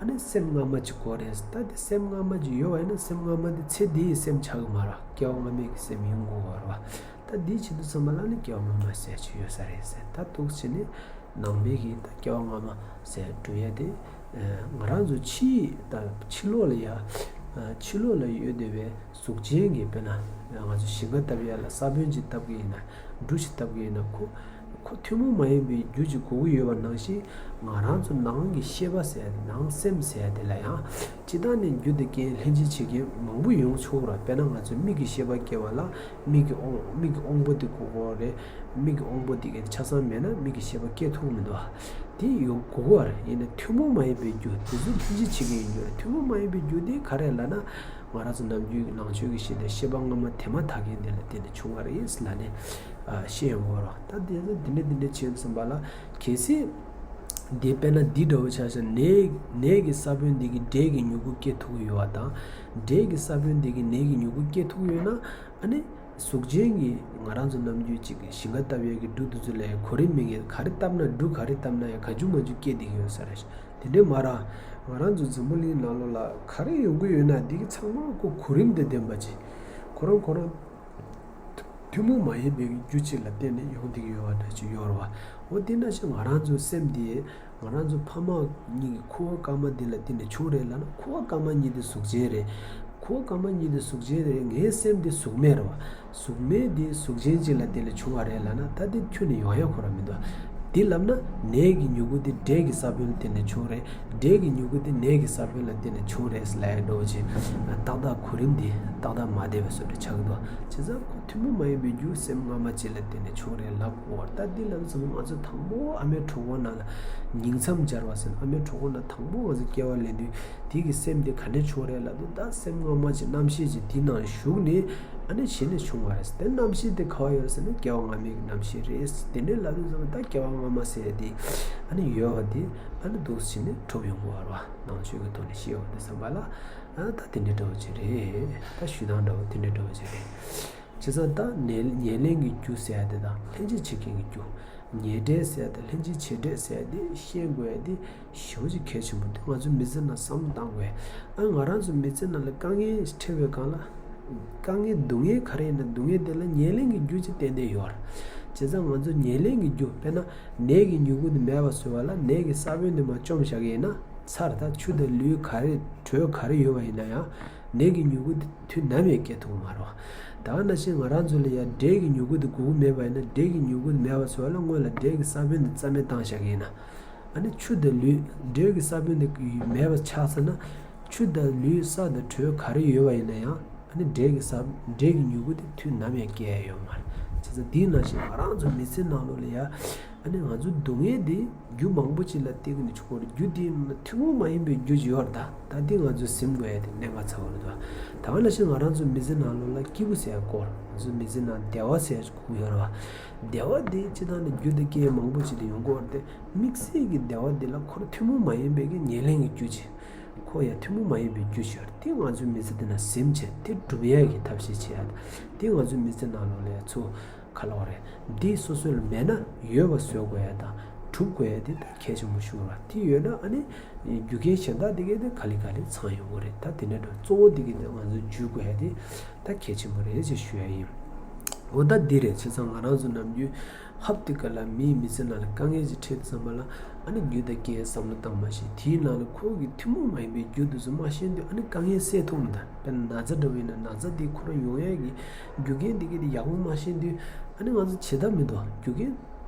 ཨ་ནི་སེམས་སྔ་མ་ཅིག་དགོས་རེད། ད་དེ་སེམས་སྔ་མ་ཅིག་ཡོད་པ་ཡིན་ན་སེམས་སྔ་མ་དེ་ཚེ་འདིའི་སེམས་ཆགས་ཀྱི་མ་རེད། སྐྱེ་བ་སྔ་མའི་གི་སེམས་ཡོང་དགོས་པ་རེད་བ། ད་འདི་བྱེད་དུས་ཙམ་པ་ལ་ནི་སྐྱེ་བ་སྔ་མ་ཟེར་ཅིག་ཡོད་ས་རེད་ཟེར། ད་འདུག་བྱས་ནས་ནང་པའི་གི་ད་སྐྱེ་བ་སྔ་མ་ཟེར་འགྲོ་ཡ་དེ། ང་རང་ཚོ་ཕྱི་ད་ཕྱི་ལོགས་ལ་ཡ། ཕྱི་ལོགས་ལ་ཡོད་བསྡད་པའི་གཟུགས་ཅན་གྱི་དཔེར་ན་ང་ཚོ་ཞིང་ཁ་བཏབ་ཡ་ལ་ས་བོན་ཅིག་བཏབ་ཀྱི་ཡིན་ན། འབྲུ་ཞིག་བཏབ་ཀྱི་ཡིན་ན་ཁོ། ཁོ་ཐུན་མོང་མ་ཡིན་པའི་རྒྱུ་ཅིག་དགོས་ཀྱི་ཡོད་པ་ནང་བཞིན། ང་རང་ཚོ་ནང་གི་ཤེས་པ་ཟེར་ཡ་དེ། ནང་སེམས་ཟེར་ཡ་དེ་ལ་ཡང་། སྤྱིར་བཏང་ནས་རྒྱུ་དང་རྐྱེན་ལྷན་ཅིག་བྱེད་མཁན་མང་པོ་ཡོང་ཆོག་ར། དཔེར་ན་ང་ཚོ་མིག་གི་ཤེས་པ་སྐྱེ་བ་ལ་མིག་གི་དབང་མིག་གི་དབང་པོ་དེ་དགོས་ཀྱི་རེད། མིག་གི་དབང་པོ་དེ་ག་ཆ་ཚང་མེད་ན་མིག་གི་ཤེས་པ་སྐྱེ་ཐུབ་མི་འདུག་དེ་ཡོང་དགོས་ཀྱི་རེད། ཡིན་ན་ཐུན་མོང་མ་ཡིན་པའི་རྒྱུ་དེ་ཚོ་ལྷན་ཅིག་བྱེད་མཁན་ཡིན་རྒྱུ་རེད། ཐུན་མོང་མ་ཡིན་པའི་རྒྱུ་དེ་ག་རེ་ལབ་ན། ང་རང་ཚོ་ནམ་རྒྱུན་གྱི་ནང་ཆོས་ཀྱི་ཤེས་དང་ཤེས་པ་སྔ་མ་དེ་མ་ཐག་རྐྱེན་དེ་ལ་བརྟེན་ནས་བྱུང་བ་རེད་ལབ་ནས་ཤེས་ཡོང་གི་རེད། ད་དེ་ཚོ་འདི་འདྲ་འདི་འདྲ་བྱས་ཙམ་པ་ལ། གལ་སྲིད་འདི་དཔེར་ན་འདི་འདྲ་བོ་ཆ་བཞག་ན། ནས་ཀྱི་ས་བོན་འདི་གིས་འབྲས་ཀྱི་མྱུ་གུ་སྐྱེ་ཐུབ་ཀྱི་ཡོད་པ་དང་། འབྲས་ཀྱི་ས་བོན་འདི་གིས་ནས་ཀྱི་མྱུ་གུ་སྐྱེ་ཐུབ་ཀྱི་ཡོད་ན། ཨ་ནི་གཟུགས་ཅན་གྱི་ང་རང་ཚོ་ནམ་རྒྱུན་གཅིག་གི་ཞིང་ཁ་བཏབ་ཡས་ཀྱི་འབྲུ་དེ་ཚོ་ལ་གོ་རིམ་མེད་མཁན། ག་རེ་བཏབ་ན་འབྲུ་ག་རེ་བཏབ་ན་ཡང་གང་བྱུང་མང་བྱུང་སྐྱེ་བསྡད་ཀྱི་ཡོད་ས་རེད། དེ་འདྲའི་མ་རེད། ང་རང་ཚོ་འཛམ་བུ་གླིང་ནང་ལོགས་ལ་ག་རེ་ཡོང་གི་ཡོད་ན་འདི་གི་ཚང་མ་ཁོ་གོ་རིམ་དང་ལྡན་པ་ཅིག་ཁོ་རང་ཁོ་རང་ཐུན་མོང་མ་ཡིན་པའི་རྒྱུ་ཅིག་ལ་བརྟེན་ནས་ཡོང་བསྡད་ཀྱི་ཡོད་པ་འདྲ་ཅིག་ཡོད་རེད་བ། འོ་དེ་ནང་བཞིན་ང་རང་ཚོའི་སེམས་འདི་ང་རང་ཚོ་ཕ་མ་གཉིས་ཀྱི་ཁུ་བ་དཀར་དམར་འདི་ལ་བརྟེན་ནས་བྱུང་རེད་ལབ་ན། ཁུ་བ་དཀར་དམར་གཉིས་དེ་གཟུགས་ཅན་རེད། ཁུ་བ་དཀར་དམར་གཉིས་དེ་གཟུགས་ཅན་རེད། ངའི་སེམས་དེ་གཟུགས་མེད་རེད་བ། གཟུགས་མེད་དེ་གཟུགས་ཅན་ཅིག་ལ་བརྟེན་ནས་བྱུང་བ་རེད་ལབ་ན། ད་དེ་ཁྱོན་ནས་ཡོང་ཡ་ཁོ་རང་མི་འདུག་དེ་ལབ་ན་ནས་ཀྱི་མྱུ་གུ་དེ་འབྲས་ཀྱི་ས་བོན་ལ་བརྟེན་ནས་བྱུང་རེད། འབྲས་ཀྱི་མྱུ་གུ་དེ་ནས་ཀྱི་ས་བོན་ལ་བརྟེན་ནས་བྱུང་རེད་ལབ་ཡ་འདྲ་བོ་ཅིག་ཏག་ཏག་གོ་རིམ་དེ་ཏག་ཏག་མ་བསྡད་པའི་བཟོ་འདྲ་ཆགས་ཀྱི་འདུག་བྱས་ཙང་ཁོ་ཐུན་མོང་མ་ཡིན་པའི་རྒྱུ་སེམས་སྔ་མ་ཅིག་ལ་བརྟེན་ནས་བྱུང་རེད་ལབ་དགོས་པ་རེད། ད་འདི་ལབ་ཙམ་ང་ཚོ་དང་པོ་ཨ་མའི་གྲོད་ཁོག་ནང་ལ་ཉིང་མཚམས་སྦྱར་བ་ཟེར་ན། ཨ་མའི་གྲོད་ཁོག་ནང་དང་པོ་ང་ཚོ་སྐྱེ་བ་ལེན་དུས། དེ་གི་སེམས་དེ་ག་ནས་བྱུང་རེད་ལབ་དུས། ད་སེམས་སྔ་མ་ཅིག་རྣམ་ཤེས་ཅིག་དེ་ནང་ཞུགས་ནས་ཨ་ནི་གཞི་ནས་བྱུང་བ་རེད། དེ་རྣམ་ཤེས་དེ་ག་བ་ཡོད་ཟེར་ན་སྐྱེ་བ་སྔ་མའི་གི་རྣམ་ཤེས་རེད། དེ་འདྲའི་ལབ་དུས་ཙམ་པ་ད་སྐྱེ་བ་སྔ་མ་ཟེར་ཡ་དེ་ཨ་ནི་ཡོད་པ་དེ་ཨ་ནི་འདུག་སེ་བྱས་ནས་གྲུབ་ཡོང་གི་ཡོད་རེད་བ། ནང་ཆོས་ཀྱི་ཐོག་ནས་བཤད་ཡོང་དུས་ཙམ་པ་ལ། ཨ་ད་དེ་འདྲའི་འདྲ་བོ་ཅིག་རེད། ད་ཞུ་སྟངས་འདྲ་བོ་དེ་འདྲའི་འདྲ་བོ་ཅིག་རེད། བྱས་ཙང་ད་ཉེར་ཉེར་ལེན་གྱི་རྒྱུ་ཟེར་ཡ་དེ་དང་ལྷན་ཅིག་བྱེད་མཁན་གྱི་རྒྱུ། ཉེར་འབྲས་ཟེར་ཡ་དང་ལྷན་ཅིག་བྱེད་འབྲས་ཟེར་ཡ་དེ་ཤེས་དགོས་ཡ་དེ་ཞེ་པོ་ཅིག་གལ་ཆེན་པོ་འདུག་ང་ཚོའི་མི་ཚེ་ནང་བསམ་བློ་བཏང་དགོས་ཡ། ཨ་ང་རང་ཚོའི་མི་ཚེ་ནང་ལ་དཀའ་ངལ་འཕྲད་པའི་སྒང་ལ། དཀའ་ངལ་སྡུག་བསྔལ་ག་རེ་ཡིན་ན་སྡུག་བསྔལ་དེ་ལ་ཉེར་ལེན་གྱི་རྒྱུ་ཅིག་ཏན་ཏན་ཡོད་རེད། བྱས་ཙང་ང་ཚོ་ཉེར་ལེན་གྱི་རྒྱུ། དཔེར་ན་ནས་ཀྱི་མྱུ་གུ་དེ་མེད་པ་བཟོ་བ་ལ་ནས་ཀྱི་ས་བོན་དེ་མར་བཅོམ་བཞག་གི་ཡིན་ན། ཚར། ད་ཆུ་དང་ལུད་ག་རེ་དྲོད་ག་རེ་ཡོད་པ་ཡིན་ན་ཡང་ནས་ཀྱི་མྱུ་གུ་དེ་དུས་ནམ་ཡང་སྐྱེ་ཐུབ་ཀྱི་མ་རེད་བ། ད་ག་ནང་བཞིན་ང་རང་ཚོ་ལ་ཡང་འབྲས་ཀྱི་མྱུ་གུ་དེ་དགོས་ཀྱི་མེད་པ་ཡིན་ན། འབྲས་ཀྱི་མྱུ་གུ་དེ་མེད་པ་བཟོ་བ་ལ་སྔོན་ལ་འབྲས་ཀྱི་ས་བོན་དེ་རྩ་མེད་བཏང་བཞག་གི་ཡིན་ན། ཨ་ནི་ཆུ་དང་ལུད། འབྲས་ཀྱི་ས་བོན་དེ་མེད་པ་ཆགས་ཚར་ན། ཆུ་དང་ལུད་ས་དང་དྲོད་ག་རེ་ཡོད་པ་ཡིན་ན་ཡང་། ཨ་ནི་འབྲས་ཀྱི་ས་འབྲས་ཀྱི་མྱུ་གུ་དེ་དུས་ནམ་ཡང་སྐྱེ་ཡ་ཡོད་མ་རེད། བྱས་ཙང་དེའི་ནང་བཞིན་ང་རང་ཚོ་མི་ཚེ་ནང་ལོགས་ལ་ཡ། ཨ་ནི་ང་ཚོ་སྡུག་བསྔལ་དེ་རྒྱུ་མང་པོ་ཅིག་ལ་བརྟེན་གྱི་ནས་བྱུང་བ་རེད། རྒྱུ་དེ་ཐུན་མོང་མ་ཡིན་པའི་རྒྱུ་ཅིག་ཡོད་རེད། ད་ད་དེ་ང་ཚོས་ཟིན་དགོས་ཡ་དེ་གནད་འགག་ཚ་བོ་རེད་དོ། ད་ག་ནང་བཞིན་ང་རང་ཚོ་མི་ཚེ་ནང་ལོགས་ལ་སྐྱིད་པོ་ཟེར་ཡ་དགོས་རེད། ང་ཚོ་མི་ཚེ་ནང་བདེ་བ་ཟེར་ཡ་ཅིག་དགོས་ཡོད་རེད་བ། བདེ་བ་དེ་སྤྱིར་བཏང་ནས་རྒྱུ་དང་རྐྱེན་མང་པོ་ཅིག་ལས་ཡོང་གི་ཡོད་རེད་དེ། དམིགས་བསལ་གྱི་བདེ་བ་འདི་ལ་ཁོ་རང་ཐུན་མོང་མ་ཡིན་པའི་གི་ཉེར་ལེན་གྱི་རྒྱུ་ཅིག་ཁོ་ཡང་ཐུན་མོང་མ་ཡིན་པའི་རྒྱུ་ཞིག་ཡོད་རེད། དེ་ང་ཚོའི་མི་ཚེ་འདི་ན་ཟིན་བྱས་དེ་སྒྲུབ་ཡས་ཀྱི་ཐབས་ཤེས་བྱེད་ཡ་དང་། དེ་ང་ཚོའི་མི་ཚེ་ནང་ལོགས་ལ་ཡ་ཚུར་ག་ལབ་དགོས་རེད། འདི་སོ་སོ་ལ་མེད་ན་ཡོད་པ་བཟོ་དགོས་ཡ་དང་སྒྲུབ་དགོས་ཡ་དེ་ད་གལ་ཆེན་པོ་ཞིག་རེད། དེ་ཡོད་ན་ཨ་ནི་རྒྱུ་རྐྱེན་གཞན་དག་དེ་གས་དེ་ག་ལེ་ག་ལེ་ཚང་ཡོང་གི་རེད། ད་དེ་འདྲ་འགྲོ་གཙོ་བོ་དེ་གས་དེ་ང་ཚོས་འཇུས་དགོས་ཡ་དེ་ད་གལ་ཆེན་པོ་རེད་ཅེས་ཞུ་ཡ་ཡིན། འོ་ད་འདི་རེད། བྱས་ཙང་ང་རང་ཚོ་ནམ་རྒྱུན་ཧབ་དེ་ག་ལ་མིའི་མི་ཚེ་ནང་ལ་དཀའ་ངལ་ཅིག་འཕྲད་དུས་ཙམ་པ་ལ། ཨ་ནི་རྒྱུ་དང་རྐྱེན་བསམ་བློ་བཏང་མ་ཤེས། དེའི་ནང་ལ་ཁོ་གི་ཐུན་མོང་མ་ཡིན་པའི་རྒྱུ་དེ་ཚོ་མ་ཤེས་དུས་ཨ་ནི་དཀའ་ངལ་སེལ་ཐུབ་མི་འདུག་དཔེར་ན་ན་ཚ་འདྲ་བོ་ཡིན་ན་ན་ཚ་དེ་ཁོ་རང་ཡོང་ཡས་ཀྱི་རྒྱུ་རྐྱེན་དེ་གི་དེ་ཡག་པོ་མ་ཤེས་དུས་ཨ་ནི་ང་ཚོ་བྱེད་ཐབས་མི་འདུག་རྒྱུ་རྐྱེན་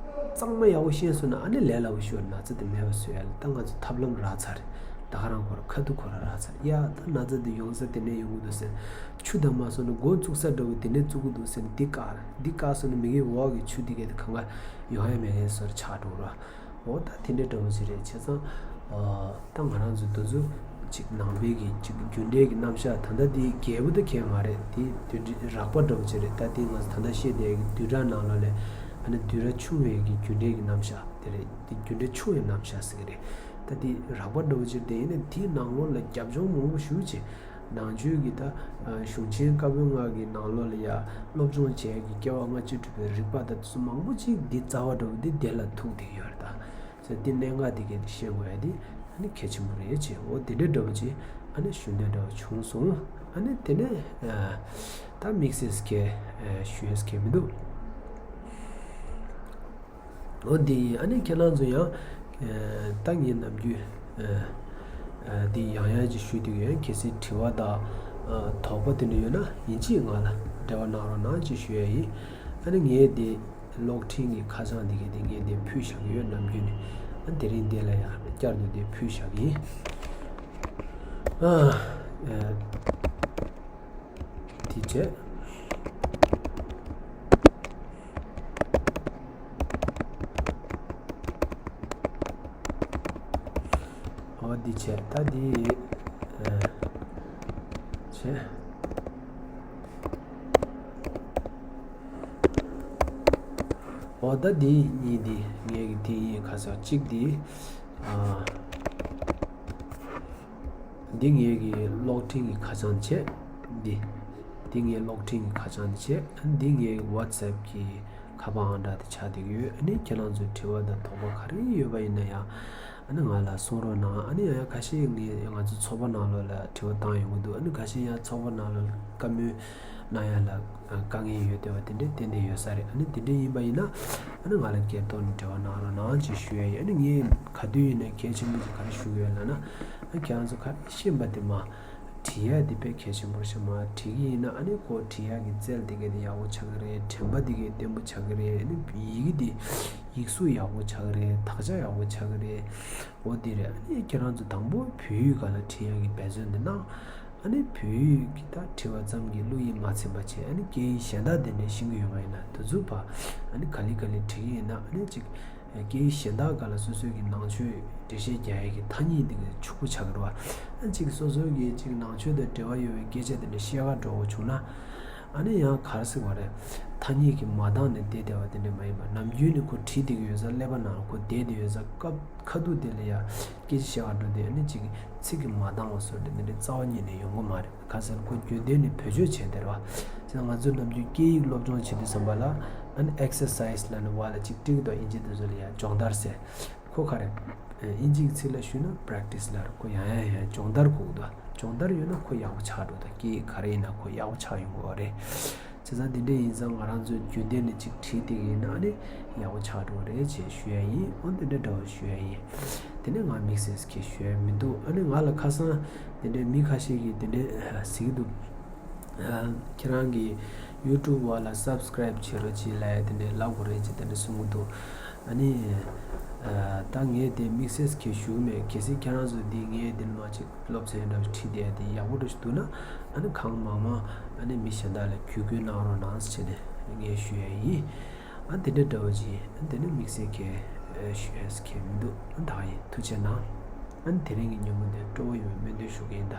གཙང་མ་ཡག་པོ་ཤེས་སོང་ན་ཨ་ནི་ལས་སླ་པོ་ཞིག་ན་ཚ་དེ་མེད་པ་བཟོ་ཡ་ལ་ད་ང་ཚོ་ཐབས་ལམ་རག་ཚར་རེད། ད་ག་རང་ཁོ་རང་ཁ་ཐུག་ཁོ་རང་རག་ཚར། ཡ་ད་ན་ཚ་དེ་ཡོང་ས་དེ་ནས་ཡོང་གི་འདུག་ཟེར། ཆུ་དང་མ་སོང་ན་འགོ་བཙུགས་ས་འདྲ་བོ་དེ་ནས་བཙུགས་གི་འདུག་ཟེར་ནས་འདི་བཀག་རེད། འདི་བཀག་སོང་ན་མི་གི་འོག་གི་ཆུ་དེ་གས་དེ་གང་ག་ཡོང་ཡ་མེད་མཁན་བཟོ་འདྲ་ཆགས་འགྲོ་ར། འོ་ད་དེ་འདྲའི་འདྲ་བོ་ཞིག་རེད། བྱས་ཙང་ཨ་ད་ང་རང་ཚོ་དེ་ཚོ་ཅིག་ནང་པའི་གི་ཅིག་རྒྱུ་འབྲས་ཀྱི་རྣམ་གཞག་ད་ལྟ་དེ་རྒྱས་པོ་དེ་གས་མ་རེད། དེ་དེ་འདྲའི་རགས་པ་འདྲ་བོ་ཅིག་རེད། ད་དེ་ང་ཚོ་ད་ལྟ་བཤད་བསྡད་ཀྱི་བསྡུས་གྲྭ་ནང་ལོགས་ལ་ཨ་ནི་བསྡུས་གྲྭ་ཆུང་བའི་གི་རྒྱུ་འབྲས་ཀྱི་རྣམ་གཞག་དེ་རེད། དེ་རྒྱུ་འབྲས་ཆུང་བའི་རྣམ་གཞག་ཟེར་གི་རེད། ད་དེ་རགས་པ་འདྲ་བོ་ཅིག་རེད། དེ་ཡིན་ན་དེའི་ནང་ལོགས་ལ་རྒྱབ་ལྗོངས་མང་པོ་ཞེ་པོ་ཅིག་ནང་ཆོས་ཀྱི་ད་གཞུང་ཆེན་བཀའ་པོད་ལྔ་གི་ནང་ལོགས་ལ་ཡ་སློབ་སྦྱོང་བྱས་ཀྱི་སྐྱེ་བ་སྔ་ཕྱི་སྒྲུབ་པའི་རིགས་པ་དང་དེ་ཚོ་མང་པོ་ཅིག་འདི་རྩ་བ་འདྲ་བོ་འདི་དེ་ལ་ཐུག་བསྡད་ཀྱི་ཡོད་རེད། ད་ དེ་གནད་འགག་དེ་གའི་ཤེས་དགོས་ཡ་དེ་ཨ་ནི་གལ་ཆེན་པོ་རེད་ཅེས། འོ་དེ་འདྲའི་འདྲ་པོ་ཅིག་ཨ་ནི་ཞུ་འདོད་འདྲ་པོ་བྱུང་སོང་། ཨ་ནི་དེ་ནས་ད་དམིགས་བསལ་གྱི་ཞུ་ཡས་གལ་མི་འདུག་འོ་འདི་ཡིན། ཨ་ནི་ཁྱེད་རང་ཚོ་ཡང་ད་ངས་ནམ་རྒྱུན་འདི་ཡང་ཡང་ཅིག་ཞུ་དུས་ཡང་གལ་སྲིད་དྲི་བ་དང་དོགས་པ་དེ་འདྲ་ཡོད་ན་ཡིན་གཅིག་ང་ལ་འབྲེལ་བ་གནང་རོགས་གནང་ཅེས་ཞུ་ཡ་ཡིན། ཨ་ནི་ངས་འདི་གློག་འཕྲིན་གྱི་ཁ་བྱང་འདི་གའི་འདི་ངས་འདི་ཕུལ་བཞག་གི་ཡོད། ནམ་རྒྱུན་ནས་ཨ་དེ་རིང་འདི་ལ་ཡང་བསྐྱར་དུ་འདི་ཕུལ་བཞག་གི་ཡིན། ཨ། དེ་བྱས། འོ་འདི་བྱས། ད་འདི་བྱས། འོ་ད་འདི་གཉིས་འདི་ངས་ཀྱི་དེ་ཡིན། ཁ་སང་གཅིག་འདི། ཨ། འདི་ངའི་གི་གློག་འཕྲིན་གྱི་ཁ་བྱང་བྱས། འདི། འདི་ངའི་གློག་འཕྲིན་གྱི་ཁ་བྱང་བྱས། འདི་ངའི་ཝ་ཊི་སེབ་གི་ཁ་པར་ཨང་གྲངས་དེ་ཆགས་བསྡད་ཀྱི་ཡོད། ཨ་ནི་ཁྱེད་རང་ཚོའི་དྲི་བ་དང་དོགས་པ་ག་རེ་ཡོད་པ་ཡིན་ན་ཡང་། ཨ་ནི་ང་ལ་གསུང་རོགས་གནང་། ཨ་ནི་ཡང་ཁ་ཤས་ངས་ང་ཚོའི་ཚོགས་པ་ནང་ལོགས་ལ་དྲི་བ་བཏང་ཡོང་གི་འདུག་ཨ་ནི་ཁ་ཤས་ཡང་ཚོགས་པ་ནང་ལོགས་ལ་བཀའ་མོལ་གནང་ཡ་ལ་དཀའ་ངལ་ཡོད་བསྡད་པ་དེ་འདྲས་ཏན་ཏན་ཡོད་ས་རེད། ཨ་ནི་དེ་འདྲས་ཡིན་པ་ཡིན་ན་ཨ་ནི་ང་ལ་སྐད་ཐོག་ནས་འབྲེལ་བ་གནང་རོགས་གནང་ཅེས་ཞུ་ཡ་ཡིན། ཨ་ནི་ངས་ག་དུས་ཡིན་ན་གལ་ཆེན་པོ་ཅིག་ག་རེ་ཞུ་གི་ཡོད་ལབ་ན། ཨ་ཁྱེད་རང་ཚོ་ག་རེ་ཤེས་པ་དེ་མ་བྲིས་ཡ་དེ་དཔེ་གལ་ཆེན་པོ་ཞིག་མ་བྲིས་གི་ཡིན་ན། ཨ་ནི་ཁོ་བྲིས་ཡ་གི་རྩལ་དེ་ག་དེ་ཡག་པོ་ཆགས་ཀྱི་རེད། དྲན་པ་དེ་ག་བརྟན་པོ་ཆགས་ཀྱི་རེད། ཨ་ནི་ཡི་གེ་དེ་ཡིག་གཟུགས་ཡག་པོ་ཆགས་ཀྱི་རེད། དག་ཆ་ཡག་པོ་ཆགས་ཀྱི་རེད། འོ་དེ་རེད། ཨ་ནི་ཁྱེད་རང་ཚོ་དང་པོ་བོད་ཡིག་སྒང་ལ་བྲིས་ཡ་གི་འབད་བརྩོན་དེ་གནང་། ཨ་ནི་བོད་ཡིག་གི་ད་བྲིས་པ་ཙམ་གྱིས་བློ་ཡིད་མ་ཚིམ་པ་བྱས། ཨ་ནི་སྐད་ཡིག་གཞན་དག་དེ་འདྲ་ཤེས་ཀྱི་ཡོད་པ་ཡིན་ན་དེ་ཚོ་ཕར་ཨ་ནི་ག་ལེ་ག་ལེ་བྲིས་ཀྱི་ཡིན་ན། ཨ་ནི་ཅིག་སྐད་ཡིག་གཞན་དག་སྒང་ལ་སོ་སོའི་གི་ནང་ཆོས་འགྲེལ་བཤད་རྒྱག་ཡ་གི་ཐ་སྙད་དེ་གི་ཕྱུག་པོ་ཆགས་ཀྱི་རེད་བ། ཨ་ཅིག་སོ་སོའི་གི་ཅིག་ནང་ཆོས་དང་འབྲེལ་བ་ཡོད་པའི་སྐད་ཆ་དེ་འདྲ་བཤད་ག་འགྲོ་དགོས་བྱུང་ན། ཨ་ནི་ཡང་ག་རེ་ཟེར་བ་རེད། ཐ་སྙད་ཀྱིས་མ་འདང་ནས་བསྡད་བསྡད་པ་དེ་འདྲ་མ་ཡིན་པ། ནམ་རྒྱུན་ནས་ཁོ་བྲིས་བསྡད་ཀྱི་ཡོད་ས། ཀླད་པ་ནང་ལ་ཁོ་བསྡད་བསྡད་ཡོད་ས། སྐབས་ཁ་ཐུག་དེ་ལ་ཡང་སྐད་ཆ་བཤད་ག་འགྲོ་དུས་ཨ་ནི་ཅིག་ཚིག་གིས་མ་འདང་བ་བཟོ་འདྲ་དེ་འདྲ་རྩ་བ་ཉིད་ནས་ཡོང་གི་མ་རེད། ག་ཟེར་ན་ཁོ་རྒྱུན་ལྡན་ནས་བེད་སྤྱོད་བྱས་བསྡད་རེད་བ། བྱས་ཙང་ང་ཚོས་ནམ་རྒྱུན་སྐད་ཡིག་སློབ་སྦྱོང་བྱེད་དུས་ཙམ་པ་ལ་ཨ་ནི་ཨེག་སར་སའི་ཛི་ལབ་ནས་བ་ལ་ཅིག་ཊིག་དང་དབྱིན་ཇི་དེ་ཚོ་ལ་ཡང་སྦྱོང་བརྡར་ཟེར། ཁོ་ག་རེ། དབྱིན་ཇིའི་ཚིག་ལ་ཞུས་ན་པེ་རེག་ཊི་སི་ལབ་རེད། ཁོ་ཡང་ཡང་ཡང་སྦྱོང་བརྡར་དགོས་ཀྱི་འདུག་སྦྱོང་བརྡར་ཡོད་ན་ཁོ་ཡག་པོ་ཆགས་འགྲོ་གི་འདུག་སྐད་ཡིག་ག་རེ་ཡིན་ན་ཁོ་ཡག་པོ་ཆགས་ཡོང་གི་རེད། བྱས་ཙང་འདི་འདྲ་ཡིན་ཙང་ང་རང་ཚོས་རྒྱུན་ལྡན་ནས་ཅིག་བྲིས་བསྡད་ཀྱི་ཡིན་ན་ཨ་ནི་ཡག་པོ་ཆགས་འགྲོ་གི་རེད་ཅེས་ཞུ་ཡ་ཡིན། འོ་འདི་འདྲ་འདྲ་བོ་ཞུ་ཡ་ཡིན། དེ་ནས་ང་དམིགས་བསལ་གྱི་ཞུ་ཡ་མི་འདུག་ཨ་ནི་ང་ལ་ཁ་སང་འདི་འདྲའི་མི་ཁ་ཤས་ཀྱིས་འདི་འདྲའི་ཟེར་གྱི་འདུག་ཁྱེད་རང་གི་ཡུ་ཊུབ་བ་ལ་སབ་སི་ཀ་རེབ་བྱེད་རོགས་བྱེད་ལབ་ཡ་དེ་འདྲའི་ལབ་དགོས་རེད་ཅེས་དེ་འདྲ་གསུང་གི་འདུག་ཨ་ནི། ད་ངས་དེ་དམིགས་བསལ་གྱི་ཞུ་གི་མེད། གལ་སྲིད་ཁྱེད་རང་ཚོ་འདི་ངས་འདི་མ་ཅིག་སློབ་ཚན་འདྲ་བོ་ཁྲིད་བསྡད་དེ་ཡག་པོ་འདྲ་ཞིག་འདུག་ན། ཨ་ནི་གང་མང་མང་ཨ་ནི་མི་གཞན་དག་ལ་བརྒྱུད་སྐུལ་གནང་རོགས་གནང་ཟེར་ནས་ངས་ཞུ་ཡ་ཡིན། ཨ་དེ་འདྲ་འདྲ་བོ་ཅིག་ཨ་དེ་ནི་དམིགས་བསལ་གྱི་ཞུ་ཡ་ཟེར་མཁན་མི་འདུག་ཨ་ད་ཡིན། ཐུགས་རྗེ་གནང་། ཨ་ནི་དེ་རིང་གི་ཉིན་མོ་འདི་སྤྲོ་བོ་ཡོང་བའི་སྨོན་འདུན་ཞུ་གི་ཡིན་ད།